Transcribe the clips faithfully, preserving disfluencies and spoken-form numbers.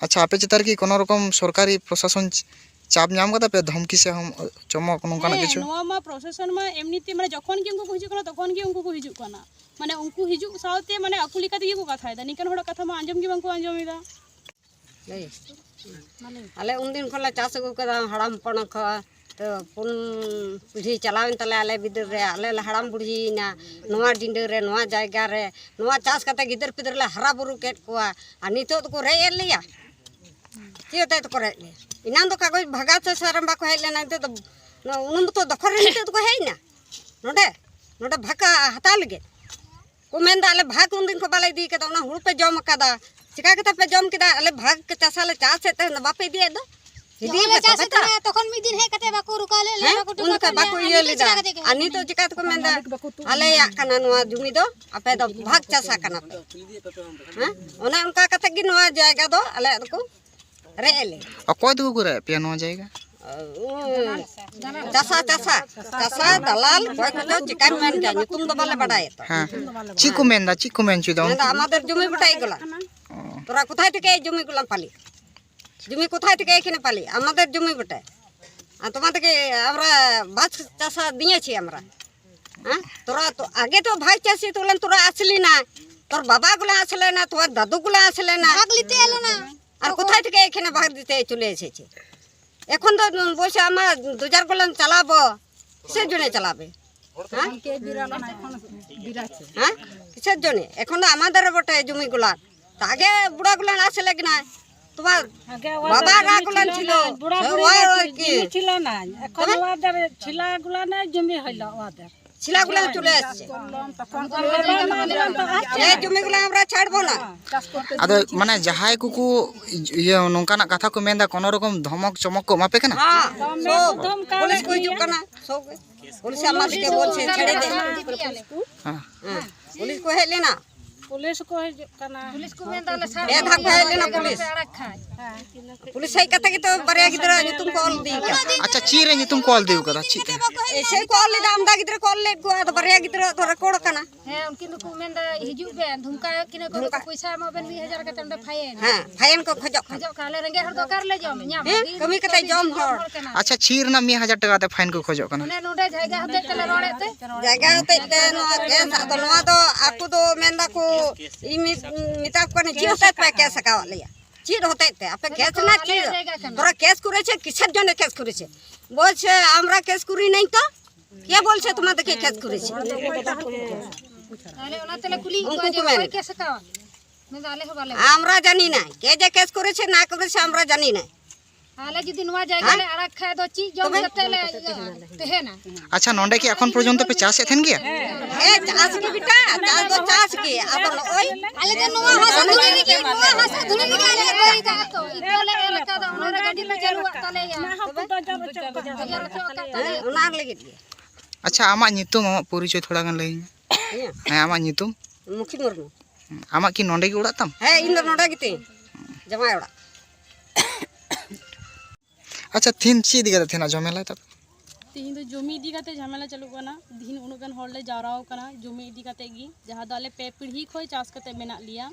ᱟᱪᱪᱷᱟ, ᱟᱯᱮ ᱪᱮᱛᱟᱱ ᱨᱮ ᱠᱤ ᱠᱳᱱᱳ ᱨᱚᱠᱚᱢ ᱥᱚᱨᱠᱟᱨᱤ ᱯᱨᱚᱥᱟᱥᱚᱱ ᱪᱟᱯ ᱧᱟᱢ ᱠᱟᱫᱟ ᱯᱮ, ᱫᱷᱚᱢᱠᱤ ᱥᱮ ᱦᱚᱢ- ᱪᱚᱢᱚᱠ ᱱᱚᱝᱠᱟᱱᱟᱜ ᱦᱮᱸ, ᱠᱤᱪᱷᱩ? ᱱᱚᱣᱟ ᱢᱟ ᱯᱨᱚᱥᱟᱥᱚᱱ ᱢᱟ ᱮᱢᱱᱤ ᱛᱮ, ᱢᱟᱱᱮ, ᱡᱚᱠᱷᱚᱱ ᱜᱮ ᱩᱱᱠᱩ ᱠᱚ ᱦᱤᱡᱩᱜ ᱠᱟᱱᱟ, ᱛᱚᱠᱷᱚᱱ ᱜᱮ ᱩᱱᱠᱩ ᱠᱚ ᱦᱤᱡᱩᱜ ᱠᱟᱱᱟ᱾ ᱢᱟᱱᱮ, ᱩᱱᱠᱩ ᱦᱤᱡᱩᱜ ᱥᱟᱶᱛᱮ, ᱢᱟᱱᱮ, ᱟᱠᱚ ᱞᱮᱠᱟ ᱛᱮᱜᱮ ᱠᱚ ᱠᱟᱛᱷᱟᱭᱮᱫᱟ᱾ ᱱᱤᱝᱠᱟᱱ ᱦᱚᱲᱟᱜ ᱠᱟᱛᱷᱟ ᱢᱟ ᱟᱸᱡᱚᱢ ᱜᱮ ᱵᱟᱝ ᱠᱚ ᱟᱸᱡᱚᱢ ᱮᱫᱟ᱾ ᱞᱟᱹᱭ᱾ ᱟᱞᱮ ᱩᱱᱫᱤᱱ ᱠᱷᱚᱱ ᱞᱮ ᱪᱟᱥ ᱟᱹᱜᱩ ᱠᱟᱫᱟ, ᱦᱟᱲᱟᱢ ᱦᱚᱯᱚᱱ ᱠᱷᱚᱱ᱾ ᱛᱚ, ᱯᱩᱱ ᱯᱤᱲᱦᱤ ᱪᱟᱞᱟᱣᱮᱱ ᱛᱟᱞᱮᱭᱟ ᱟᱞᱮ ᱵᱤᱫᱟᱹᱞ ᱨᱮ᱾ ᱟᱞᱮ ᱞᱮ ᱦᱟᱲᱟᱢ ᱵᱩᱲᱦᱤᱭᱮᱱᱟ ᱱᱚᱣᱟ ᱰᱤᱸᱰᱟᱹ ᱨᱮ, ᱱᱚᱣᱟ ᱡᱟᱭᱜᱟ ᱨᱮ, ᱱᱚᱣᱟ ᱪᱟᱥ ᱠᱟᱛᱮ ᱜᱤᱫᱟᱹᱨ ᱯᱤᱫᱟᱹᱨ ᱞᱮ ᱦᱟᱨᱟ ᱵᱩᱨᱩ ᱠᱮᱫ ᱠᱚᱣᱟ᱾ ᱟᱨ ᱱᱤᱛᱚᱜ ᱫᱚᱠᱚ ᱨᱮᱡ ᱮᱫ ᱞᱮᱭᱟ᱾ ᱪᱮᱫ ᱦᱚᱛᱮᱡ ᱛᱮᱠᱚ ᱨᱮᱡ ᱞᱮᱭᱟ? ᱮᱱᱟᱝ ᱫᱚ ᱠᱟᱜᱚᱡᱽ ᱵᱷᱟᱜᱟ ᱥᱮ ᱥᱟᱨᱮᱢ ᱵᱟᱠᱚ ᱦᱮᱡ ᱞᱮᱱᱟ, ᱱᱤᱛᱚᱜ ᱫᱚ ᱱᱚᱣᱟ ᱩᱱᱩᱢ ᱵᱚᱛᱚᱨ ᱫᱚᱠᱷᱚᱞ ᱨᱮ ᱱᱤᱛᱚᱜ ᱫᱚᱠᱚ ᱦᱮᱡ ᱮᱱᱟ ᱱᱚᱰᱮ, ᱱᱚᱰᱮ ᱵᱷᱟᱜᱟ ᱦᱟᱛᱟᱣ ᱞᱟᱹᱜᱤᱫ᱾ ᱠᱚ ᱢᱮᱱᱫᱟ, "ᱟᱞᱮ ᱵᱷᱟᱜᱽ ᱩᱱᱫᱤᱱ ᱠᱷᱚᱱ ᱵᱟᱞᱮ ᱤᱫᱤ ᱠᱟᱫᱟ, ᱚᱱᱟ ᱦᱩᱲᱩ ᱯᱮ ᱡᱚᱢ ᱠᱟᱫᱟ, ᱪᱮᱠᱟ ᱠᱟᱛᱮ ᱯᱮ ᱡᱚᱢ ᱠᱮᱫᱟ? ᱟᱞᱮ ᱵᱷᱟᱜᱽ ᱪᱟᱥᱟ ᱞᱮ ᱪᱟᱥᱮᱫ ᱛᱟᱦᱮᱸ, ᱵᱟᱯᱮ ᱤᱫᱤᱭᱮᱫ ᱫᱚ, ᱤᱫᱤᱭᱮᱫ ᱫᱚ ᱯᱮ ᱛᱚᱵᱮ ᱛᱚ?" ᱛᱚᱠᱷᱚᱱ ᱢᱤᱫ ᱫᱤᱱ ᱦᱮᱡ ᱠᱟᱛᱮ ᱵᱟᱠᱚ ᱨᱩᱠᱟᱣ ᱞᱮᱫ ᱞᱮᱭᱟ, ᱦᱮᱸ? ᱵᱟᱠᱚ ᱴᱩᱠᱟᱹᱣ ᱩᱱ ᱡᱚᱠᱷᱚᱱ ᱞᱮᱫ ᱞᱮᱭᱟ᱾ ᱵᱟᱠᱚ ᱟᱨ ᱤᱭᱟᱹ ᱱᱤᱛᱚᱜ ᱞᱮᱫᱟ᱾ ᱪᱮᱠᱟ ᱛᱮᱠᱚ ᱟᱨ ᱱᱤᱛᱚᱜ ᱢᱮᱱᱫᱟ, ᱪᱮᱠᱟ ᱠᱟᱛᱮ ᱠᱚ ᱮᱢᱟ ᱞᱮᱭᱟ? "ᱟᱞᱮᱭᱟᱜ ᱠᱟᱱᱟ ᱱᱚᱣᱟ ᱡᱩᱢᱤ ᱫᱚ, ᱟᱯᱮ ᱫᱚ ᱵᱷᱟᱜᱽ ᱪᱟᱥᱟ ᱠᱟᱱᱟ ᱯᱮ"? ᱦᱮᱸ? ᱚᱱᱮ ᱚᱱᱠᱟ ᱠᱟᱛᱮ ᱜᱮ ᱱᱚᱣᱟ ᱡᱟᱭᱜᱟ ᱫᱚ ᱟᱞᱮᱭᱟᱜ ᱫᱚᱠᱚ ᱨᱮᱡ ᱮ ᱞᱮ᱾ ᱚᱠᱚᱭ ᱛᱟᱠᱚ ᱠᱚ ᱨᱮᱡ ᱯᱮᱭᱟ ᱱᱚᱣᱟ ᱡᱟᱭᱜᱟ? ᱩᱸ, ᱪᱟᱥᱟ, ᱪᱟᱥᱟ, ᱪᱟᱥᱟ ᱫᱟᱞᱟᱞ, ᱚᱠᱚᱭ ᱠᱚᱫᱚ ᱪᱤᱠᱟᱹᱧ ᱢᱮᱱ ᱠᱮᱭᱟ, ᱧᱩᱛᱩᱢ ᱫᱚ ᱵᱟᱞᱮ ᱵᱟᱰᱟᱭᱟ ᱛᱚ᱾ ᱦᱮᱸ᱾ ᱪᱮᱫ ᱠᱚ ᱢᱮᱱᱫᱟ? ᱪᱮᱫ ᱠᱚ ᱢᱮᱱ ᱦᱚᱪᱚᱭᱮᱫᱟ ᱩᱱᱠᱩ? মেয়েরা আমাদের জমি বটে এগুলা। ও। তোরা কোথায় থেকে এই জমিগুলা পালি? জমি কোথায় থেকে এখানে পালি? আমাদের জমি বটে। আর তোমাদেরকে আমরা ভাগ চাষা দিয়েছি আমরা। হ্যাঁ? তোরা তো আগে তো ভাগ চাষি তো বললাম, তোরা আসলি না। তোর বাবাগুলো আসলে না, তোমার দাদুগুলো আসলে না। ভাগ নিতে এলো না। আর কোথায় থেকে এখানে ভাগ দিতে চলে এসেছে? এখন তো বলছে, "আমার দু চার কলম চালাবো।" কিসের জন্য চালাবে? হ্যাঁ? হ্যাঁ? কিসের জন্য? এখন তো আমাদের বটে জমিগুলা। তা আগে বুড়াগুলা আসলে কি না? তোমার আগে ওদের বাবার জমি রাগুলা ছিল ছিল। না, বুড়া সে বুড়ি ওই ছিল, কি? জমি ছিল না। এখন তবে? ওদের ছিলাগুলা নেই, জমি হইল ওদের। ছিলাগুলা চলে আসছে। তখন এই জমিগুলা আমরা ছাড়বো না। ᱟᱫᱚ ᱢᱟᱱᱮ ᱡᱟᱦᱟᱸᱭ ᱠᱚᱠᱚ ᱤᱭᱟᱹ ᱱᱚᱝᱠᱟᱱᱟᱜ ᱠᱟᱛᱷᱟ ᱠᱚ ᱢᱮᱱᱫᱟ, ᱠᱚᱱᱚ ᱨᱚᱠᱚᱢ ᱫᱷᱚᱢᱚᱠ ᱪᱚᱢᱚᱠ ᱠᱚ ᱮᱢᱟ ᱯᱮ ᱠᱟᱱᱟ? হ্যাঁ, সব। পুলিশ কো হিজুক কানা, সব। পুলিশে আমাদেরকে বলছে, "ছেড়ে দে।" হ্যাঁ। হ্যাঁ, পুলিশ কো হেলে না। ᱯᱩᱞᱤᱥ ᱠᱚ ᱦᱤᱡᱩᱜ ᱠᱟᱱᱟ᱾ ᱯᱩᱞᱤᱥ ᱠᱚ ᱢᱮᱱᱫᱟ, ᱟᱞᱮ ᱥᱟᱨ ᱯᱮ ᱫᱷᱟᱣ ᱠᱚ ᱦᱮᱡ ᱞᱮᱱᱟ ᱯᱩᱞᱤᱥ᱾ ᱟᱲᱟᱜ ᱠᱷᱟᱡ᱾ ᱯᱩᱞᱤᱥ ᱦᱮᱡ ᱠᱟᱛᱮ ᱜᱮᱛᱚ ᱵᱟᱨᱭᱟ ᱜᱤᱫᱽᱨᱟᱹ ᱧᱩᱛᱩᱢ ᱠᱚ ᱚᱞ ᱤᱫᱤ ᱠᱟᱜᱼᱟ᱾ ᱟᱪᱪᱷᱟ, ᱪᱮᱫ ᱨᱮ ᱧᱩᱛᱩᱢ ᱠᱚ ᱚᱞ ᱤᱫᱤ ᱠᱟᱫᱟ? ᱪᱮᱫ ᱛᱮ? ᱮᱭᱥᱮ ᱠᱚ ᱚᱞ ᱞᱮᱫᱟ, ᱟᱢᱫᱟ ᱜᱤᱫᱽᱨᱟᱹ ᱠᱚ ᱚᱞ ᱞᱮᱫ ᱠᱚᱣᱟ, ᱟᱫᱚ ᱵᱟᱨᱭᱟ ᱜᱤᱫᱽᱨᱟᱹ ᱫᱚ ᱨᱮᱠᱚᱨᱰ ᱠᱟᱱᱟ᱾ ᱦᱮᱸ, ᱩᱱᱠᱤᱱ ᱫᱚᱠᱚ ᱢᱮᱱᱫᱟ, ᱦᱤᱡᱩᱜ ᱵᱮᱱ, ᱫᱷᱩᱢᱠᱟᱣᱮᱫ ᱠᱤᱱᱟ ᱠᱚ, ᱫᱷᱩᱢᱠᱟ᱾ ᱯᱚᱭᱥᱟ ᱮᱢᱚᱜ ᱵᱮᱱ ᱢᱤᱫ ᱦᱟᱡᱟᱨ ᱠᱟᱛᱮ, ᱚᱸᱰᱮ ᱯᱷᱟᱭᱤᱱ᱾ ᱦᱮᱸ, ᱯᱷᱟᱭᱤᱱ ᱠᱚ ᱠᱷᱚᱡᱚᱜ ᱠᱟᱱᱟ᱾ ᱠᱷᱚᱡᱚᱜ ᱠᱟᱱᱟ, ᱟᱞᱮ ᱨᱮᱸᱜᱮᱡ ᱦᱚᱲ ᱫᱚ ᱚᱠᱟ ᱨᱮᱞᱮ ᱡᱚᱢ ᱧᱟᱢᱟ? ᱦᱮᱸ, ᱫᱤᱱ ᱠᱟᱹᱢᱤ ᱠᱟᱛᱮ ᱠᱟᱹᱢᱤ ᱡᱚᱢ ᱦᱚᱲ᱾ ᱠᱟᱱᱟ᱾ ᱟᱪᱪᱷᱟ, ᱪᱮᱫ ᱨᱮᱱᱟᱜ ᱢᱤᱫ ᱦᱟᱡᱟᱨ ᱴᱟᱠᱟ ᱠᱟᱛᱮ ᱯᱷᱟᱭᱤᱱ ᱠᱚ ᱠᱷᱚᱡᱚᱜ ᱠᱟᱱᱟ? ᱚᱱᱮ ᱱᱚᱰᱮ ᱡᱟᱭᱜᱟ ᱦᱚᱛᱮᱡ ᱛᱮᱞᱮ ᱨᱚᱲᱮᱫ ᱛᱮ᱾ ᱡᱟᱭᱜᱟ ᱦᱚᱛᱮᱡ ᱛᱮ ᱱᱚᱣᱟ ᱠᱮᱥ, ᱟᱫᱚ ᱱᱚᱣᱟ ᱫᱚ ᱟᱠᱚ ᱫᱚ ᱢᱮᱱ ᱫᱟᱠᱚ, ᱤᱧ ᱢᱮᱛᱟ ᱠᱚ ᱠᱟᱹᱱᱟᱹᱧ, ᱪᱮᱫ ᱦᱚᱛᱮᱡ ᱯᱮ ᱠᱮᱥ ᱟᱠᱟᱣᱟᱫ ᱞᱮᱭᱟ? ᱪᱮᱫ ᱦᱚᱛᱮᱡ ᱛᱮ? ᱟᱯᱮ ᱠᱮᱥ ᱨᱮᱱᱟᱜ ᱪᱮᱫ? ᱛᱷᱚᱲᱟ ᱠᱮᱥ ᱠᱚᱨᱮᱪᱷᱮ, ᱠᱤᱥᱮᱨ ᱡᱚᱱᱱᱮ ᱠᱮᱥ ᱠᱚᱨᱮᱪᱷᱮ? ᱵᱚᱞᱪᱷᱮ, ᱟᱢᱨᱟ ᱠᱮᱥ ᱠᱚᱨᱤ ᱱᱮᱭ ᱛᱚ? কে বলছে তোমাদেরকে কেস করেছে? তাহলে ওনার তাহলে কুলি উনকু কুয়া যে কুমেন। ওই কেস কাওয়া। মেদা আলে হবা লে। আমরা জানি না। কে যে কেস করেছে না করেছে আমরা জানি না। ᱟᱞᱮ ᱡᱩᱫᱤ ᱱᱚᱣᱟ ᱡᱟᱭᱜᱟ ᱦᱮᱸ? ᱞᱮ ᱟᱲᱟᱜ ᱠᱷᱟᱡ ᱫᱚ ᱪᱮᱫ ᱡᱚᱢ ᱛᱚᱵᱮ? ᱠᱟᱛᱮ ᱞᱮ ᱤᱭᱟᱹ, ᱛᱟᱦᱮᱱᱟ? ᱟᱪᱪᱷᱟ, ᱱᱚᱰᱮ ᱠᱤ ᱮᱠᱷᱚᱱ ᱯᱚᱨᱡᱚᱱᱛᱚ ᱯᱮ ᱪᱟᱥᱮᱫ ᱛᱟᱦᱮᱱ ᱜᱮᱭᱟ? ᱦᱮᱸ, ᱪᱟᱥ ᱜᱮ ᱵᱮᱴᱟ, ᱪᱟᱥ ᱫᱚ ᱪᱟᱥ ᱜᱮ᱾ ᱟᱫᱚ ᱱᱚᱜᱼᱚᱭ ᱟᱞᱮ ᱫᱚ ᱱᱚᱣᱟ ᱦᱟᱥᱟ ᱫᱷᱩᱲᱤ ᱨᱮᱜᱮ, ᱱᱚᱣᱟ ᱦᱟᱥᱟ ᱫᱷᱩᱲᱤ ᱨᱮᱜᱮ ᱟᱞᱮ ᱫᱚ ᱤᱭᱟᱹ ᱠᱟᱜᱼᱟ ᱛᱚ᱾ ᱤᱛᱟᱹ ᱞᱮ ᱮᱨ ᱠᱟᱫᱟ, ᱚᱱᱟ ᱨᱮ ᱜᱟᱹᱰᱤ ᱞᱮ ᱪᱟᱹᱞᱩᱣᱟᱜ ᱛᱟᱞᱮᱭᱟ᱾ ᱦᱮᱸ, ᱚᱱᱟ ᱞᱟᱹᱜᱤᱫ ᱜᱮ᱾ ᱟᱪᱪᱷᱟ, ᱟᱢᱟᱜ ᱧᱩᱛᱩᱢ, ᱟᱢᱟᱜ ᱯᱚᱨᱤᱪᱚᱭ ᱛᱷᱚᱲᱟ ᱜᱟᱱ ᱞᱟᱹᱭ ᱢᱮ᱾ ᱤᱧᱟᱹᱜ? ᱦᱮᱸ, ᱟᱢᱟᱜ ᱧᱩᱛᱩᱢ? ᱢᱩᱠᱷᱤ ᱢᱩᱨᱢᱩ᱾ ᱟᱢᱟᱜ ᱠᱤ ᱱᱚᱰᱮ ᱜᱮ ᱚᱲᱟᱜ ᱛᱟᱢ? ᱦᱮᱸ, ᱤᱧ ᱫᱚ ᱱᱚᱰᱮ ᱜᱮᱛᱤᱧ, ᱡᱟᱶᱟᱭ ᱚᱲᱟᱜ᱾ ᱟᱪᱪᱷᱟ, ᱛᱤᱦᱤᱧ ᱪᱮᱫ ᱤᱫᱤ ᱠᱟᱛᱮ ᱛᱟᱦᱮᱱᱟ ᱡᱷᱟᱢᱮᱞᱟ ᱛᱟᱯᱮ? ᱛᱤᱦᱤᱧ ᱫᱚ ᱡᱚᱢᱤ ᱤᱫᱤ ᱠᱟᱛᱮ ᱡᱷᱟᱢᱮᱞᱟ ᱪᱟᱹᱞᱩᱜ ᱠᱟᱱᱟ᱾ ᱛᱤᱦᱤᱧ ᱩᱱᱟᱹᱜ ᱜᱟᱱ ᱦᱚᱲ ᱞᱮ ᱡᱟᱣᱨᱟ ᱟᱠᱟᱱᱟ ᱡᱚᱢᱤ ᱤᱫᱤ ᱠᱟᱛᱮ ᱜᱮ, ᱡᱟᱦᱟᱸ ᱫᱚ ᱟᱞᱮ ᱯᱮ ᱯᱤᱲᱦᱤ ᱠᱷᱚᱱ ᱪᱟᱥ ᱠᱟᱛᱮ ᱢᱮᱱᱟᱜ ᱞᱮᱭᱟ᱾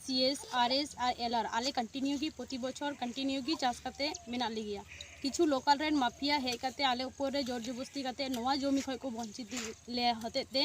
ᱥᱤ ᱮᱥ, ᱟᱨ ᱮᱥ ᱟᱨ ᱮᱞ ᱟᱨ, ᱟᱞᱮ ᱠᱚᱱᱴᱤᱱᱤᱭᱩ ᱜᱮ ᱯᱨᱚᱛᱤ ᱵᱚᱪᱷᱚᱨ ᱠᱚᱱᱴᱤᱱᱤᱭᱩ ᱜᱮ ᱪᱟᱥ ᱠᱟᱛᱮ ᱢᱮᱱᱟᱜ ᱞᱮᱜᱮᱭᱟ᱾ ᱠᱤᱪᱷᱩ ᱞᱳᱠᱟᱞ ᱨᱮᱱ ᱢᱟᱯᱷᱤᱭᱟ ᱦᱮᱡ ᱠᱟᱛᱮ ᱟᱞᱮ ᱩᱯᱚᱨ ᱨᱮ ᱡᱳᱨ ᱡᱚᱵᱚᱥᱛᱤ ᱠᱟᱛᱮ ᱱᱚᱣᱟ ᱡᱚᱢᱤ ᱠᱷᱚᱡ ᱠᱚ ᱵᱚᱧᱪᱤᱛ ᱞᱮ ᱦᱚᱛᱮᱡ ᱛᱮ,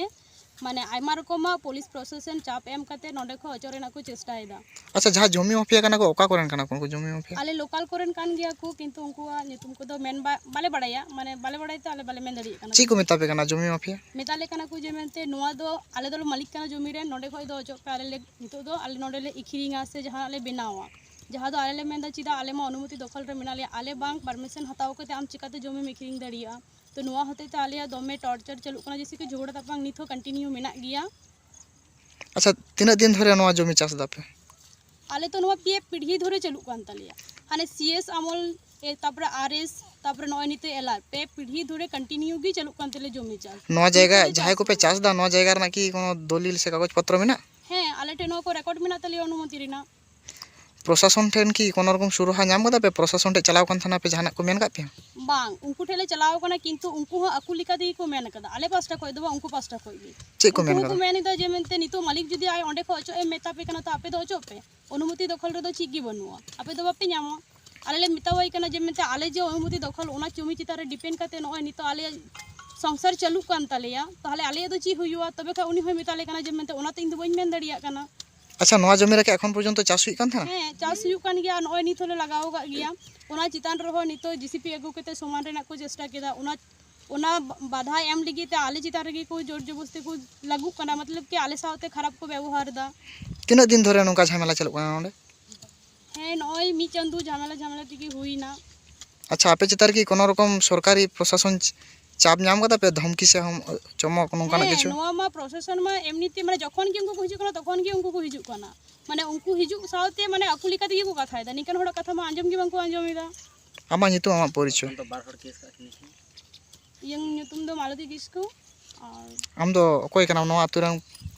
ᱢᱟᱱᱮ, ᱟᱭᱢᱟ ᱨᱚᱠᱚᱢᱟᱜ ᱯᱩᱞᱤᱥ ᱯᱨᱚᱥᱟᱥᱚᱱ ᱪᱟᱯ ᱮᱢ ᱠᱟᱛᱮ ᱱᱚᱸᱰᱮ ᱠᱷᱚᱡ ᱚᱪᱚᱜ ᱨᱮᱱᱟᱜ ᱠᱚ ᱪᱮᱥᱴᱟᱭᱮᱫᱟ᱾ ᱟᱪᱪᱷᱟ, ᱡᱟᱦᱟᱸ ᱡᱚᱢᱤ ᱢᱟᱯᱷᱤᱭᱟ ᱠᱟᱱᱟ ᱠᱚ, ᱚᱠᱟ ᱠᱚᱨᱮᱱ ᱠᱟᱱᱟ ᱠᱚ ᱩᱱᱠᱩ ᱡᱚᱢᱤ ᱢᱟᱯᱷᱤᱭᱟ? ᱟᱞᱮ ᱞᱳᱠᱟᱞ ᱠᱚᱨᱮᱱ ᱠᱟᱱ ᱜᱮᱭᱟ ᱠᱚ, ᱠᱤᱱᱛᱩ ᱩᱱᱠᱩᱣᱟᱜ ᱧᱩᱛᱩᱢ ᱠᱚᱫᱚ ᱢᱮᱱ ᱵᱟ-, ᱵᱟᱞᱮ ᱵᱟᱲᱟᱭᱟ, ᱢᱟᱱᱮ, ᱵᱟᱞᱮ ᱵᱟᱲᱟᱭ ᱛᱮ ᱟᱞᱮ ᱵᱟᱞᱮ ᱢᱮᱱ ᱫᱟᱲᱮᱭᱟᱜ ᱠᱟᱱᱟ᱾ ᱪᱮᱫ ᱠᱚ ᱢᱮᱛᱟ ᱯᱮ ᱠᱟᱱᱟ ᱡᱚᱢᱤ ᱢᱟᱯᱷᱤᱭᱟ? ᱢᱮᱛᱟ ᱞᱮ ᱠᱟᱱᱟ ᱠᱚ ᱡᱮ, ᱢᱮᱱᱛᱮ, "ᱱᱚᱣᱟ ᱫᱚ ᱟᱞᱮ ᱫᱚᱞᱮ ᱢᱟᱹᱞᱤᱠ ᱠᱟᱱᱟ ᱡᱚᱢᱤ ᱨᱮ, ᱱᱚᱸᱰᱮ ᱠᱷᱚᱡ ᱫᱚ ᱚᱪᱚᱜ ᱯᱮ, ᱟᱞᱮ ᱞᱮ, ᱱᱤᱛᱚᱜ ᱫᱚ ᱟᱞᱮ ᱱᱚᱸᱰᱮ ᱞᱮ ᱟᱹᱠᱷᱨᱤᱧᱟ ᱥᱮ ᱡᱟᱦᱟᱱᱟᱜ ᱞᱮ ᱵᱮᱱᱟᱣᱟ᱾" ᱡᱟᱦᱟᱸ ᱫᱚ ᱟᱞᱮ ᱞᱮ ᱢᱮᱱᱫᱟ, "ᱪᱮᱫᱟᱜ ᱟᱞᱮ ᱢᱟ ᱚᱱᱩᱢᱚᱛᱤ ᱫᱚᱠᱷᱚᱞ ᱨᱮ ᱢᱮᱱᱟᱜ ᱞᱮᱭᱟ, ᱟᱞᱮ ᱵᱟᱝ ᱯᱟᱨᱢᱤᱥᱚᱱ ᱦᱟᱛᱟᱣ ᱠᱟᱛᱮ ᱟᱢ ᱪᱤᱠᱟᱛᱮ ᱡᱚᱢᱤᱢ ᱟᱹᱠᱷᱨᱤᱧ ᱫᱟᱲᱮᱭᱟᱜᱼᱟ?" ᱛᱚ, ᱱᱚᱣᱟ ᱦᱚᱛᱮᱡ ᱛᱮ ᱟᱞᱮᱭᱟᱜ ᱫᱚᱢᱮ ᱴᱚᱨᱪᱟᱨ ᱪᱟᱹᱞᱩᱜ ᱠᱟᱱᱟ, ᱡᱮᱭᱥᱮ ᱠᱤ ᱡᱷᱚᱜᱽᱲᱟ ᱛᱟᱯᱟᱝ ᱱᱤᱛ ᱦᱚᱸ ᱠᱚᱱᱴᱤᱱᱤᱭᱩ ᱢᱮᱱᱟᱜ ᱜᱮᱭᱟ᱾ ᱟᱪᱪᱷᱟ, ᱛᱤᱱᱟᱹᱜ ᱫᱤᱱ ᱫᱷᱚᱨᱮ ᱱᱚᱣᱟ ᱡᱚᱢᱤ ᱪᱟᱥ ᱫᱟᱯᱮ? ᱟᱞᱮ ᱛᱚ ᱱᱚᱣᱟ ᱯᱮ ᱯᱤᱲᱦᱤ ᱫᱷᱚᱨᱮ ᱪᱟᱹᱞᱩᱜ ᱠᱟᱱ ᱛᱟᱞᱮᱭᱟ᱾ ᱦᱟᱱᱮ ᱥᱤ ᱮᱥ ᱟᱢᱚᱞ, ᱮ, ᱛᱟᱯᱚᱨᱮ ᱟᱨ ᱮᱥ, ᱛᱟᱯᱚᱨᱮ ᱱᱚᱜᱼᱚᱭ ᱱᱤᱛᱚᱜ ᱮᱞ ᱟᱨ, ᱯᱮ ᱯᱤᱲᱦᱤ ᱫᱷᱚᱨᱮ ᱠᱚᱱᱴᱤᱱᱤᱭᱩ ᱜᱮ ᱪᱟᱹᱞᱩᱜ ᱠᱟᱱ ᱛᱟᱞᱮᱭᱟ ᱡᱚᱢᱤ ᱪᱟᱥ᱾ ᱱᱚᱣᱟ ᱡᱟᱭᱜᱟ ᱱᱤᱛᱚᱜ ᱞᱮ ᱡᱟᱦᱟᱸᱭ ᱪᱟᱥ ᱠᱚᱯᱮ ᱮᱫᱟ᱾ ᱪᱟᱥ ᱫᱟ, ᱱᱚᱣᱟ ᱡᱟᱭᱜᱟ ᱨᱮᱱᱟᱜ ᱠᱤ ᱠᱳᱱᱳ ᱫᱚᱞᱤᱞ ᱥᱮ ᱠᱟᱜᱚᱡᱽ ᱯᱚᱛᱨᱚ ᱢᱮᱱᱟᱜᱼᱟ? ᱦᱮᱸ, ᱟᱞᱮ ᱴᱷᱮᱱ ᱱᱚᱣᱟ ᱠᱚ ᱨᱮᱠᱚᱨᱰ ᱢᱮᱱᱟᱜ ᱛᱟᱞᱮᱭᱟ ᱚᱱᱩᱢᱚᱛᱤ ᱨᱮᱱᱟᱜ᱾ ᱯᱨᱚᱥᱟᱥᱚᱱ ᱴᱷᱮᱱ ᱠᱤ ᱠᱳᱱᱳ ᱨᱚᱠᱚᱢ ᱥᱩᱨᱟᱦᱟ ᱧᱟᱢ ᱠᱟᱫᱟ ᱯᱮ? ᱯᱨᱚᱥᱟᱥᱚᱱ ᱴᱷᱮᱱ ᱪᱟᱞᱟᱣ ᱠᱟᱱ ᱛᱟᱦᱮᱱᱟ ᱯᱮ, ᱡᱟᱦᱟᱱᱟᱜ ᱠᱚ ᱢᱮᱱ ᱠᱟᱫ ᱯᱮᱭᱟ? ᱵᱟᱝ, ᱩᱱᱠᱩ ᱴᱷᱮᱱ ᱞᱮ ᱪᱟᱞᱟᱣ ᱠᱟᱱᱟ, ᱠᱤᱱᱛᱩ ᱩᱱᱠᱩ ᱦᱚᱸ ᱟᱠᱚ ᱞᱮᱠᱟ ᱛᱮᱜᱮ ᱠᱚ ᱢᱮᱱ ᱠᱟᱫᱟ, ᱟᱞᱮ ᱯᱟᱥᱴᱟ ᱠᱷᱚᱱ ᱫᱚ ᱵᱟᱝ, ᱩᱱᱠᱩ ᱯᱟᱥᱴᱟ ᱠᱷᱚᱱ ᱜᱮ᱾ ᱪᱮᱫ ᱠᱚ ᱩᱱᱠᱩ ᱢᱮᱱ ᱦᱚᱸᱠᱚ ᱠᱟᱫᱟ? ᱢᱮᱱ ᱮᱫᱟ ᱡᱮ ᱢᱮᱱᱛᱮ ᱱᱤᱛᱚᱜ ᱢᱟᱹᱞᱤᱠ ᱡᱩᱫᱤ ᱟᱡ ᱚᱸᱰᱮ ᱠᱷᱚᱱ ᱚᱪᱚᱜ ᱮ ᱢᱮᱛᱟ ᱯᱮ ᱠᱟᱱᱟ, ᱛᱚ ᱟᱯᱮ ᱫᱚ ᱚᱪᱚᱜ ᱯᱮ, ᱚᱱᱩᱢᱚᱛᱤ ᱫᱚᱠᱷᱚᱞ ᱨᱮᱫᱚ ᱪᱮᱫ ᱜᱮ ᱵᱟᱹᱱᱩᱜᱼᱟ, ᱟᱯᱮ ᱫᱚ ᱵᱟᱯᱮ ᱧᱟᱢᱟ᱾ ᱟᱞᱮ ᱞᱮ ᱢᱮᱛᱟᱣᱟᱭ ᱠᱟᱱᱟ ᱡᱮ ᱢᱮᱱᱛᱮ ᱟᱞᱮ ᱡᱮ ᱚᱱᱩᱢᱚᱛᱤ ᱫᱚᱠᱷᱚᱞ, ᱚᱱᱟ ᱡᱚᱢᱤ ᱪᱮᱛᱟᱱ ᱨᱮ ᱰᱤᱯᱮᱱᱰ ᱠᱟᱛᱮ ᱱᱚᱜᱼᱚᱭ ᱱᱤᱛᱚᱜ ᱟᱞᱮᱭᱟᱜ ᱥᱚᱝᱥᱟᱨ ᱪᱟᱹᱞᱩᱜ ᱠᱟᱱ ᱛᱟᱞᱮᱭᱟ, ᱛᱟᱦᱚᱞᱮ ᱟᱞᱮᱭᱟᱜ ᱫᱚ ᱪᱮᱫ ᱦᱩᱭᱩᱜᱼᱟ? ᱛᱚᱵᱮ ᱠᱷᱟᱱ ᱩᱱᱤ ᱦᱚᱸᱭ ᱢᱮᱛᱟᱞᱮ ᱠᱟᱱᱟ ᱡᱮ ᱢᱮᱱᱛᱮ ᱚᱱᱟ ᱛᱮ ᱤᱧ ᱫᱚ ᱵᱟᱹᱧ ᱢᱮᱱ ᱫᱟᱲᱮᱭᱟᱜ ᱠᱟᱱᱟ᱾ ᱟᱪᱪᱷᱟ, ᱱᱚᱣᱟ ᱡᱚᱢᱤ ᱨᱮ ᱠᱤ ᱮᱠᱷᱚᱱ ᱯᱚᱨᱡᱚᱱᱛᱚ ᱪᱟᱥ ᱦᱩᱭᱩᱜ ᱠᱟᱱ ᱛᱟᱦᱮᱱᱟ? ᱦᱮᱸ, ᱪᱟᱥ ᱦᱩᱭᱩᱜ ᱠᱟᱱ ᱜᱮᱭᱟ, ᱱᱚᱜᱼᱚᱭ ᱱᱤᱛ ᱦᱚᱸᱞᱮ ᱞᱟᱜᱟᱣ ᱟᱠᱟᱫ ᱜᱮᱭᱟ᱾ ᱚᱱᱟ ᱪᱮᱛᱟᱱ ᱨᱮᱦᱚᱸ ᱱᱤᱛᱚᱜ ᱡᱮᱥᱤᱯᱤ ᱟᱹᱜᱩ ᱠᱟᱛᱮ ᱥᱚᱢᱟᱱ ᱨᱮᱱᱟᱜ ᱠᱚ ᱪᱮᱥᱴᱟ ᱠᱮᱫᱟ᱾ ᱚᱱᱟ, ᱚᱱᱟ ᱵᱟᱫᱷᱟ ᱮᱢ ᱞᱟᱹᱜᱤᱫ ᱛᱮ ᱟᱞᱮ ᱪᱮᱛᱟᱱ ᱨᱮᱜᱮ ᱠᱚ ᱡᱳᱨ ᱡᱚᱵᱚᱥᱛᱤ ᱠᱚ ᱞᱟᱹᱜᱩᱜ ᱠᱟᱱᱟ, ᱢᱚᱛᱞᱚᱵ ᱠᱤ ᱟᱞᱮ ᱥᱟᱶᱛᱮ ᱠᱷᱟᱨᱟᱯ ᱠᱚ ᱵᱮᱵᱚᱦᱟᱨ ᱮᱫᱟ᱾ ᱛᱤᱱᱟᱹᱜ ᱫᱤᱱ ᱫᱷᱚᱨᱮ ᱱᱚᱝᱠᱟ ᱡᱷᱟᱢᱮᱞᱟ ᱪᱟᱞᱩᱜ ᱠᱟᱱᱟ ᱱᱚᱰᱮ? ᱦᱮᱸ, ᱱᱚᱜᱼᱚᱭ ᱢᱤᱫ ᱪᱟᱸᱫᱳ ᱡᱷᱟᱢᱮᱞᱟ, ᱡᱷᱟᱢᱮᱞᱟ ᱛᱮᱜᱮ ᱦᱩᱭᱱᱟ᱾ ᱟᱪᱪᱷᱟ, ᱟᱯᱮ ᱪᱮᱛᱟᱱ ᱨᱮ ᱠᱤ ᱠᱳᱱᱳ ᱨᱚᱠᱚᱢ ᱥᱚᱨᱠᱟᱨᱤ ᱯᱨᱚᱥᱟᱥᱚᱱ ᱪ-, ᱪᱟᱯ ᱧᱟᱢ ᱠᱟᱫᱟ ᱯᱮ, ᱫᱷᱚᱢᱠᱤ ᱥᱮ ᱦᱚᱢ-, ᱪᱚᱢᱚᱠ ᱱᱚᱝᱠᱟᱱᱟᱜ ᱦᱮᱸ, ᱠᱤᱪᱷᱩ? ᱱᱚᱣᱟ ᱢᱟ ᱯᱨᱚᱥᱟᱥᱚᱱ ᱢᱟ ᱮᱢᱱᱤ ᱛᱮ, ᱢᱟᱱᱮ, ᱡᱚᱠᱷᱚᱱ ᱜᱮ ᱩᱱᱠᱩ ᱠᱚ ᱦᱤᱡᱩᱜ ᱠᱟᱱᱟ, ᱛᱚᱠᱷᱚᱱ ᱜᱮ ᱩᱱᱠᱩ ᱠᱚ ᱦᱤᱡᱩᱜ ᱠᱟᱱᱟ᱾ ᱢᱟᱱᱮ, ᱩᱱᱠᱩ ᱦᱤᱡᱩᱜ ᱥᱟᱶᱛᱮ, ᱢᱟᱱᱮ, ᱟᱠᱚ ᱞᱮᱠᱟ ᱛᱮᱜᱮ ᱠᱚ ᱠᱟᱛᱷᱟᱭᱮᱫᱟ᱾ ᱱᱤᱝᱠᱟᱹᱱ ᱦᱚᱲᱟᱜ ᱠᱟᱛᱷᱟ ᱢᱟ ᱟᱸᱡᱚᱢ ᱜᱮ ᱵᱟᱝ ᱠᱚ ᱟᱸᱡᱚᱢ ᱮᱫᱟ᱾ ᱟᱢᱟᱜ ᱧᱩᱛᱩᱢ, ᱟᱢᱟᱜ ᱯᱚᱨᱤᱪᱚᱭ? ᱛᱚᱠᱷᱚᱱ ᱫᱚ ᱵᱟᱨ ᱦᱚᱲ ᱠᱮᱥ ᱠᱟᱜ ᱠᱤᱱᱟ ᱠᱤᱱ᱾ ᱤᱧᱟᱹᱜ ᱧᱩᱛᱩᱢ ᱫᱚ ᱢᱟᱞᱚᱛᱤ ᱠᱤᱥᱠᱩ᱾ ᱟᱨ ᱟᱢ ᱫᱚ ᱚᱠᱚᱭ ᱠᱟᱱᱟᱢ ᱱᱚᱣᱟ ᱟᱹᱛᱩ ᱨᱮᱱ?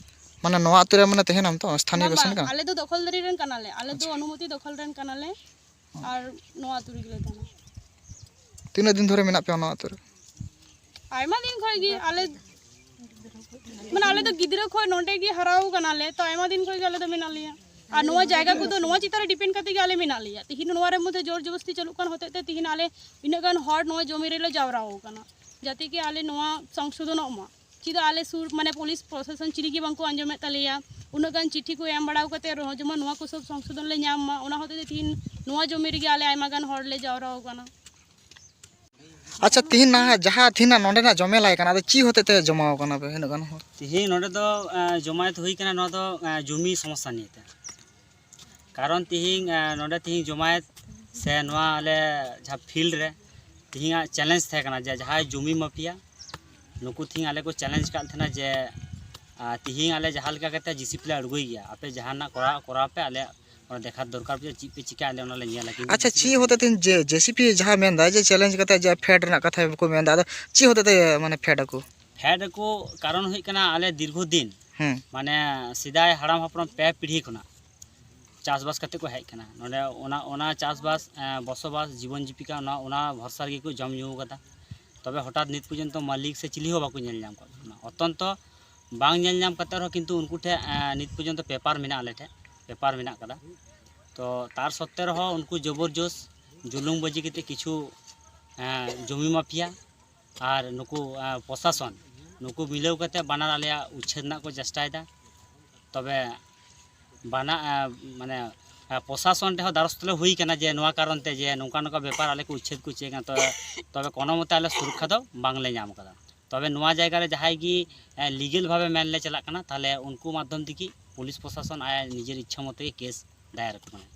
ᱢᱟᱱᱮ, ᱱᱚᱣᱟ ᱟᱹᱛᱩ ᱨᱮ, ᱢᱟᱱᱮ, ᱛᱟᱦᱮᱱᱟᱢ ᱛᱚ, ᱥᱛᱷᱟᱱᱤᱭᱚ ᱵᱟᱝ, ᱵᱟᱥᱤᱱᱫᱟ ᱵᱟᱝ, ᱠᱟᱱᱟᱢ? ᱟᱞᱮ ᱫᱚ ᱫᱚᱠᱷᱚᱞᱫᱟᱨᱤ ᱨᱮᱱ ᱠᱟᱱᱟᱞᱮ, ᱟᱞᱮ ᱫᱚ ᱟᱪᱪᱷᱟ᱾ ᱚᱱᱩᱢᱚᱛᱤ ᱫᱚᱠᱷᱚᱞ ᱨᱮᱱ ᱠᱟᱱᱟᱞᱮ᱾ ᱟᱨ ᱱᱚᱣᱟ ᱟᱹᱛᱩ ᱨᱮᱜᱮ ᱞᱮ ᱛᱟᱦᱮᱱᱟ᱾ ᱛᱤᱱᱟᱹᱜ ᱫᱤᱱ ᱫᱷᱚᱨᱮ ᱢᱮᱱᱟᱜ ᱯᱮᱭᱟ ᱱᱚᱣᱟ ᱟᱹᱛᱩ ᱨᱮ? ᱟᱭᱢᱟ ᱫᱤᱱ ᱠᱷᱚᱡ ᱜᱮ ᱟᱞᱮ, ᱢᱟᱱᱮ, ᱟᱞᱮ ᱫᱚ ᱜᱤᱫᱽᱨᱟᱹ ᱠᱷᱚᱡ ᱱᱚᱸᱰᱮ ᱜᱮ ᱦᱟᱨᱟᱣ ᱠᱟᱱᱟᱞᱮ, ᱛᱚ ᱟᱭᱢᱟ ᱫᱤᱱ ᱠᱷᱚᱡ ᱜᱮ ᱟᱞᱮ ᱫᱚ ᱢᱮᱱᱟᱜ ᱞᱮᱭᱟ᱾ ᱟᱨ ᱱᱚᱣᱟ ᱡᱟᱭᱜᱟ ᱠᱚᱫᱚ ᱱᱚᱣᱟ ᱪᱮᱛᱟᱱ ᱨᱮ ᱰᱤᱯᱮᱱᱰ ᱠᱟᱛᱮ ᱜᱮ ᱟᱞᱮ ᱢᱮᱱᱟᱜ ᱞᱮᱭᱟ᱾ ᱛᱤᱦᱤᱧ ᱱᱚᱣᱟ ᱨᱮ ᱢᱚᱫᱽᱫᱷᱮ ᱡᱳᱨ ᱡᱚᱵᱚᱥᱛᱤ ᱪᱟᱹᱞᱩᱜ ᱠᱟᱱ ᱦᱚᱛᱮᱡ ᱛᱮ ᱛᱤᱦᱤᱧ ᱟᱞᱮ ᱤᱱᱟᱹᱜ ᱜᱟᱱ ᱦᱚᱲ ᱱᱚᱣᱟ ᱡᱚᱢᱤ ᱨᱮᱞᱮ ᱡᱟᱣᱨᱟ ᱟᱠᱟᱱᱟ, ᱡᱟᱛᱮ ᱠᱤ ᱟᱞᱮ ᱱᱚᱣᱟ ᱥᱚᱝᱥᱳᱫᱷᱚᱱᱚᱜ ᱢᱟ᱾ ᱪᱮᱫᱟᱜ ᱟᱞᱮ ᱥᱩᱨ, ᱢᱟᱱᱮ, ᱯᱩᱞᱤᱥ ᱯᱨᱚᱥᱟᱥᱚᱱ ᱪᱤᱞᱤ ᱜᱮ ᱵᱟᱝᱠᱚ ᱟᱸᱡᱚᱢᱮᱫ ᱛᱟᱞᱮᱭᱟ᱾ ᱩᱱᱟᱹᱜ ᱜᱟᱱ ᱪᱤᱴᱷᱤ ᱠᱚ ᱮᱢ ᱵᱟᱲᱟ ᱠᱟᱛᱮ ᱨᱮᱦᱚᱸ ᱡᱮᱢᱚᱱ ᱱᱚᱣᱟ ᱠᱚ ᱥᱚᱵ ᱥᱚᱝᱥᱳᱫᱷᱚᱱ ᱞᱮ ᱧᱟᱢ ᱢᱟ, ᱚᱱᱟ ᱦᱚᱛᱮᱡ ᱛᱮ ᱛᱤᱦᱤᱧ ᱱᱚᱣᱟ ᱡᱚᱢᱤ ᱨᱮᱜᱮ ᱟᱞᱮ ᱟᱭᱢᱟ ᱜᱟᱱ ᱦᱚᱲ ᱞᱮ ᱡᱟᱣᱨᱟ ᱟᱠᱟᱱᱟ᱾ ᱟᱪᱪᱷᱟ, ᱛᱤᱦᱤᱧ ᱱᱟᱦᱟᱜ ᱡᱟᱦᱟᱸ ᱛᱤᱦᱤᱧ ᱱᱟᱜ ᱱᱚᱸᱰᱮᱱᱟᱜ ᱡᱚᱢᱮᱞᱟᱭ ᱠᱟᱱᱟ, ᱟᱫᱚ ᱪᱮᱫ ᱦᱚᱛᱮᱡ ᱛᱮ ᱡᱚᱢᱟᱣ ᱠᱟᱱᱟ ᱯᱮ ᱩᱱᱟᱹᱜ ᱜᱟᱱ ᱦᱚᱲ? ᱛᱤᱦᱤᱧ ᱱᱚᱸᱰᱮ ᱫᱚ, ᱮᱸ, ᱡᱚᱢᱟᱭᱮᱛ ᱦᱩᱭ ᱠᱟᱱᱟ, ᱱᱚᱣᱟ ᱫᱚ, ᱮᱸ, ᱡᱩᱢᱤ ᱥᱚᱢᱚᱥᱥᱟ ᱱᱤᱭᱮ ᱛᱮ᱾ ᱠᱟᱨᱚᱱ ᱛᱤᱦᱤᱧ, ᱮᱸ, ᱱᱚᱸᱰᱮ ᱛᱤᱦᱤᱧ ᱡᱚᱢᱟᱭᱮᱛ ᱥᱮ ᱱᱚᱣᱟ ᱟᱞᱮ ᱡᱟᱦᱟᱸ ᱯᱷᱤᱞᱰ ᱨᱮ ᱛᱤᱦᱤᱧᱟᱜ ᱪᱮᱞᱮᱧᱡᱽ ᱛᱟᱦᱮᱸ ᱠᱟᱱᱟ ᱡᱮ ᱡᱟᱦᱟᱸᱭ ᱡᱩᱢᱤ ᱢᱟᱯᱷᱤᱭᱟ, ᱱᱩᱠᱩ ᱛᱤᱦᱤᱧ ᱟᱞᱮ ᱠᱚ ᱪᱮᱞᱮᱧᱡᱽ ᱠᱟᱫ ᱛᱟᱦᱮᱱᱟ ᱡᱮ, ᱟᱸ, ᱛᱤᱦᱤᱧ ᱟᱞᱮ ᱡᱟᱦᱟᱸ ᱞᱮᱠᱟ ᱠᱟᱛᱮ ᱡᱮᱥᱤᱯᱤ ᱞᱮ ᱟᱬᱜᱚᱭ ᱜᱮᱭᱟ, ᱟᱯᱮ ᱡᱟᱦᱟᱱᱟᱜ ᱠᱚᱨᱟᱣ, ᱠᱚᱨᱟᱣ ᱯᱮ, ᱟᱞᱮᱭᱟᱜ ᱚᱱᱟ ᱫᱮᱠᱷᱟ ᱫᱚᱨᱠᱟᱨ ᱯᱮ, ᱪᱮᱫ ᱯᱮ ᱪᱤᱠᱟᱹᱭᱟ, ᱟᱞᱮ ᱚᱱᱟ ᱞᱮ ᱧᱮᱞᱟ᱾ ᱠᱤᱱᱛᱩ ᱟᱪᱪᱷᱟ, ᱪᱮᱫ ᱦᱚᱛᱮᱡ ᱛᱮ ᱡᱮ, ᱡᱮᱥᱤᱯᱤ ᱡᱟᱦᱟᱸ ᱢᱮᱱᱫᱟ ᱡᱮ ᱪᱮᱞᱮᱧᱡᱽ ᱠᱟᱛᱮ ᱡᱮ ᱯᱷᱮᱰ ᱨᱮᱱᱟᱜ ᱠᱟᱛᱷᱟ ᱠᱚ ᱢᱮᱱᱫᱟ, ᱟᱫᱚ ᱪᱮᱫ ᱦᱚᱛᱮᱡ ᱛᱮ, ᱢᱟᱱᱮ, ᱯᱷᱮᱰ ᱟᱠᱚ? ᱯᱷᱮᱰ ᱟᱠᱚ ᱠᱟᱨᱚᱱ ᱦᱩᱭᱩᱜ ᱠᱟᱱᱟ, ᱟᱞᱮ ᱫᱤᱨᱜᱷᱚ ᱫᱤᱱ ᱦᱮᱸ᱾ ᱢᱟᱱᱮ ᱥᱮᱫᱟᱭ ᱦᱟᱲᱟᱢ ᱦᱟᱯᱲᱟᱢ ᱯᱮ ᱯᱤᱲᱦᱤ ᱠᱷᱚᱱᱟᱜ ᱪᱟᱥᱵᱟᱥ ᱠᱟᱛᱮ ᱠᱚ ᱦᱮᱡ ᱠᱟᱱᱟ᱾ ᱱᱚᱰᱮ ᱚᱱᱟ, ᱚᱱᱟ ᱪᱟᱥᱵᱟᱥ, ᱮᱸ, ᱵᱚᱥᱚᱵᱟᱥ, ᱡᱤᱵᱚᱱ ᱡᱤᱵᱤᱠᱟ, ᱚᱱᱟ, ᱚᱱᱟ ᱵᱷᱚᱨᱥᱟ ᱨᱮᱜᱮ ᱠᱚ ᱡᱚᱢ ᱧᱩ ᱠᱟᱫᱟ᱾ ᱛᱚᱵᱮ ᱦᱚᱴᱟᱛ ᱱᱤᱛ ᱯᱚᱨᱡᱚᱱᱛᱚ ᱢᱟᱹᱞᱤᱠ ᱥᱮ ᱪᱤᱞᱤ ᱦᱚᱸ ᱵᱟᱠᱚ ᱧᱮᱞ ᱧᱟᱢ ᱠᱟᱜ ᱠᱚ ᱠᱟᱱᱟ᱾ ᱚᱛᱚᱱᱛᱚ ᱵᱟᱝ ᱧᱮᱞ ᱧᱟᱢ ᱠᱟᱛᱮ ᱨᱮᱦᱚᱸ ᱠᱤᱱᱛᱩ ᱩᱱᱠᱩ ᱴᱷᱮᱱ, ᱮᱸ, ᱱᱤᱛ ᱯᱚᱨᱡᱚᱱᱛᱚ ᱯᱮᱯᱟᱨ ᱢᱮᱱᱟᱜᱼᱟ, ᱟᱞᱮ ᱴᱷᱮᱱ ᱯᱮᱯᱟᱨ ᱢᱮᱱᱟᱜ ᱠᱟᱫᱟ᱾ ᱛᱚ ᱛᱟᱨ ᱥᱚᱛᱛᱮ ᱨᱮᱦᱚᱸ ᱩᱱᱠᱩ ᱡᱚᱵᱚᱨᱡᱚᱥ ᱡᱩᱞᱩᱢ ᱵᱟᱹᱡᱤ ᱠᱟᱛᱮ ᱠᱤᱪᱷᱩ, ᱮᱸ, ᱡᱚᱢᱤ ᱢᱟᱯᱷᱤᱭᱟ ᱟᱨ ᱱᱩᱠᱩ, ᱮᱸ, ᱯᱨᱚᱥᱟᱥᱚᱱ, ᱱᱩᱠᱩ ᱢᱤᱞᱟᱹᱣ ᱠᱟᱛᱮ ᱵᱟᱱᱟᱨ ᱟᱞᱮᱭᱟᱜ ᱩᱪᱪᱷᱮᱫ ᱨᱮᱱᱟᱜ ᱠᱚ ᱪᱮᱥᱴᱟᱭᱮᱫᱟ᱾ ᱛᱚᱵᱮ ᱵᱟᱱᱟ-, ᱮᱸ, ᱢᱟᱱᱮ, ᱮᱸ, ᱯᱨᱚᱥᱟᱥᱚᱱ ᱴᱷᱮᱱ ᱦᱚᱸ ᱫᱟᱨᱚᱥ ᱛᱮᱞᱮ ᱦᱩᱭ ᱠᱟᱱᱟ ᱡᱮ ᱱᱚᱣᱟ ᱠᱟᱨᱚᱱ ᱛᱮ ᱡᱮ ᱱᱚᱝᱠᱟ ᱱᱚᱝᱠᱟ ᱵᱮᱯᱟᱨ ᱟᱞᱮ ᱠᱚ ᱩᱪᱪᱷᱮᱫ ᱠᱚ ᱪᱮᱫ ᱠᱟᱱᱟ, ᱛᱚᱵᱮ, ᱛᱚᱵᱮ ᱠᱳᱱᱳ ᱢᱚᱛᱮ ᱟᱞᱮ ᱥᱩᱨᱚᱠᱠᱷᱟ ᱫᱚ ᱵᱟᱝᱞᱮ ᱧᱟᱢ ᱠᱟᱫᱟ᱾ ᱛᱚᱵᱮ ᱱᱚᱣᱟ ᱡᱟᱭᱜᱟ ᱨᱮ ᱡᱟᱦᱟᱸᱭ ᱜᱮ, ᱮᱸ, ᱞᱤᱜᱮᱞ ᱵᱷᱟᱵᱮ ᱢᱮᱱ ᱞᱮ ᱪᱟᱞᱟᱜ ᱠᱟᱱᱟ, ᱛᱟᱦᱚᱞᱮ ᱩᱱᱠᱩ ᱢᱟᱫᱽᱫᱷᱚᱢ ᱛᱮᱜᱮ ᱯᱩᱞᱤᱥ ᱯᱨᱚᱥᱟᱥᱚᱱ ᱟᱭᱟᱜ ᱱᱤᱡᱮᱨ ᱤᱪᱪᱷᱟᱹ ᱢᱚᱛᱚ ᱜᱮ ᱠᱮᱥ ᱫᱟᱭᱟᱨ ᱟᱠᱚ ᱠᱟᱱᱟ᱾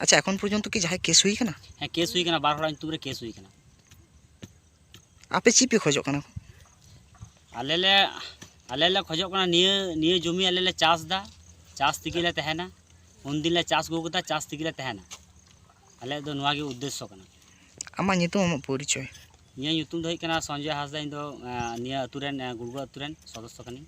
ᱟᱪᱪᱷᱟ, ᱮᱠᱷᱚᱱ ᱯᱚᱨᱡᱚᱱᱛᱚ ᱠᱤ ᱡᱟᱦᱟᱸᱭ ᱠᱮᱥ ᱦᱩᱭ ᱠᱟᱱᱟ? ᱦᱮᱸ, ᱠᱮᱥ ᱦᱩᱭ ᱠᱟᱱᱟ, ᱵᱟᱨ ᱦᱚᱲᱟᱜ ᱧᱩᱛᱩᱢ ᱨᱮ ᱠᱮᱥ ᱦᱩᱭ ᱠᱟᱱᱟ᱾ ᱟᱯᱮ ᱪᱮᱫ ᱯᱮ ᱠᱷᱚᱡᱚᱜ ᱠᱟᱱᱟ? ᱟᱞᱮ ᱞᱮ, ᱟᱞᱮ ᱞᱮ ᱠᱷᱚᱡᱚᱜ ᱠᱟᱱᱟ ᱱᱤᱭᱟᱹ, ᱱᱤᱭᱟᱹ ᱡᱚᱢᱤ ᱟᱞᱮ ᱞᱮ ᱪᱟᱥ ᱮᱫᱟ, ᱪᱟᱥ ᱛᱮᱜᱮ ᱞᱮ ᱛᱟᱦᱮᱱᱟ᱾ ᱩᱱᱫᱤᱱ ᱞᱮ ᱪᱟᱥ ᱟᱹᱜᱩ ᱠᱟᱫᱟ, ᱪᱟᱥ ᱛᱮᱜᱮ ᱞᱮ ᱛᱟᱦᱮᱱᱟ᱾ ᱟᱞᱮᱭᱟᱜ ᱫᱚ ᱱᱚᱣᱟ ᱜᱮ ᱩᱫᱽᱫᱮᱥᱥᱚ ᱠᱟᱱᱟ᱾ ᱟᱢᱟᱜ ᱧᱩᱛᱩᱢ, ᱟᱢᱟᱜ ᱯᱚᱨᱤᱪᱚᱭ? ᱤᱧᱟᱹᱜ ᱧᱩᱛᱩᱢ ᱫᱚ ᱦᱩᱭᱩᱜ ᱠᱟᱱᱟ ᱥᱚᱧᱡᱚᱭ ᱦᱟᱸᱥᱫᱟ᱾ ᱤᱧ ᱫᱚ, ᱮᱸ, ᱱᱤᱭᱟᱹ ᱟᱹᱛᱩ ᱨᱮᱱ, ᱮᱸ, ᱜᱩᱲᱜᱩ ᱟᱹᱛᱩ ᱨᱮᱱ ᱥᱚᱫᱚᱥᱥᱚ ᱠᱟᱹᱱᱟᱹᱧ᱾